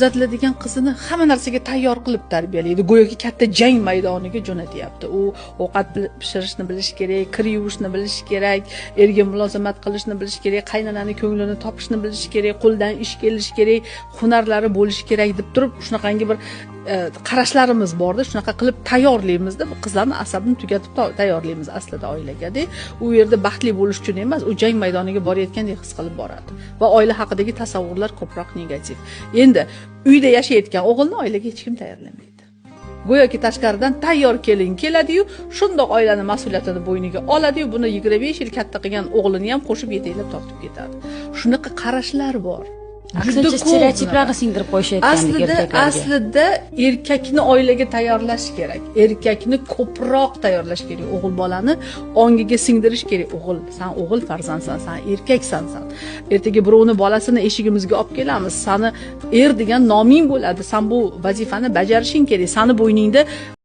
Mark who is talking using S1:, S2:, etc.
S1: Uzatiladigan qizini hamma narsaga tayyor qilib tarbiyalaydi, go'yoki katta jang maydoniga jo'natyapti. U ovqat pishirishni bilishi kerak, kir yuvishni bilishi kerak, erga mulozamat qilishni bilishi kerak, qaynonani ko'nglini topishni bilishi kerak, qo'ldan ish kelishi kerak, hunarlari bo'lishi kerak deb turib, shunaqangi bir qarashlarimiz borda, shunaqa qilib tayyorlaymizda. Bu qizlarni asabini tugatib tayyorlaymiz aslida oilagada. U yerda baxtli bo'lish uchun emas, u jang maydoniga borayotgandek his qilib boradi va oila haqidagi tasavvurlar ko'proq negativ. Endi uyda yashayotgan o'g'ilni oilaga hech kim tayyorlamaydi. Go'yoki tashqaridan tayyor kelin keladiyu, shundoq oilani mas'uliyatini bo'yniga oladiyu, buni 25 yil katta qilgan o'g'lini ham qo'shib, yetaklab tortib ketadi. Shunaqa qarashlar bor. Juda
S2: Aksincha,
S1: ko'p
S2: stereotiplarni
S1: bunaqa.
S2: singdirib qo'yishayotgandek
S1: Aslida
S2: erkaklarga.
S1: Aslida erkakni oilaga tayyorlash kerak, erkakni ko'proq tayyorlash kerak, o'g'il bolani ongiga singdirish kerak: o'g'il, san o'g'il farzandsan, san erkaksan, san ertaga birovni bolasini eshigimizga olib kelamiz, sani er degan noming bo'ladi, san bu vazifani bajarishing kerak, sani bo'yningda